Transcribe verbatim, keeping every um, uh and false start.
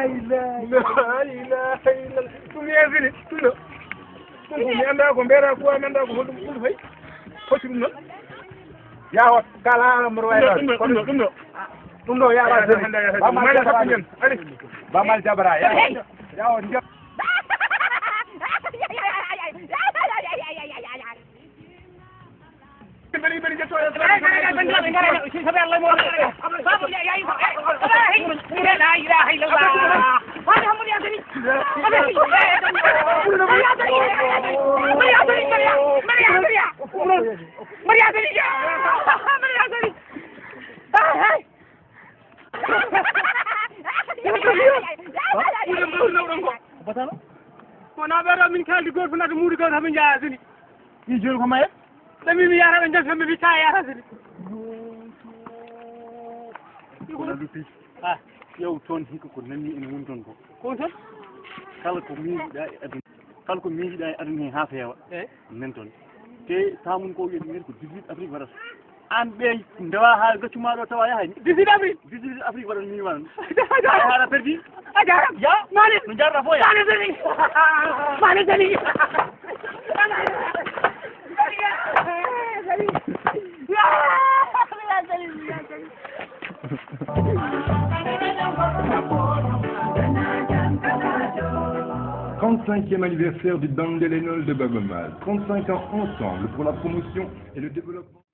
La ilaha illallah. Ɗum yesini ɗum ɗo. Ɗum ko mi anndaa ko mbeɗa ko mi anndaa ko hoɗum ɗum fay. Foti ɗum noon. Yaho kala amro. Ɗum ɗo, ɗum ɗo, ɗum ɗo. Ɗum ɗo yawa. Bamal jabara. Yaho. Wona ɓeɗo min kaldi goto fo nata muudo goto haɓe jaya sini. Ɗi joni ko maye? Ɓe mbi mi yata ɓe janta mi witta yata sini. Kono lutti. Ha, ƴeew toon hikka ko nanni ene woni toon ko. Ko toon? Kala ko miijiɗa e aduna, kala ko miijiɗa e aduna he ha feewa. Eh? Nan toon. Te samun ko wiyen ko dix-huit avril waɗata. An ɓeey ndewa ha gaccu ma ɗo tawa yahay. Dix-huit avril. Dix-huit avril waɗan ni wan. Ay hara perdi. A jara. Ya. Mane. No jarra fo ya. Mane sali. Mane sali. Trente-cinquième anniversaire du Bande de Lénol de Baaba Maal. Trente-cinq ans ensemble pour la promotion et le développement.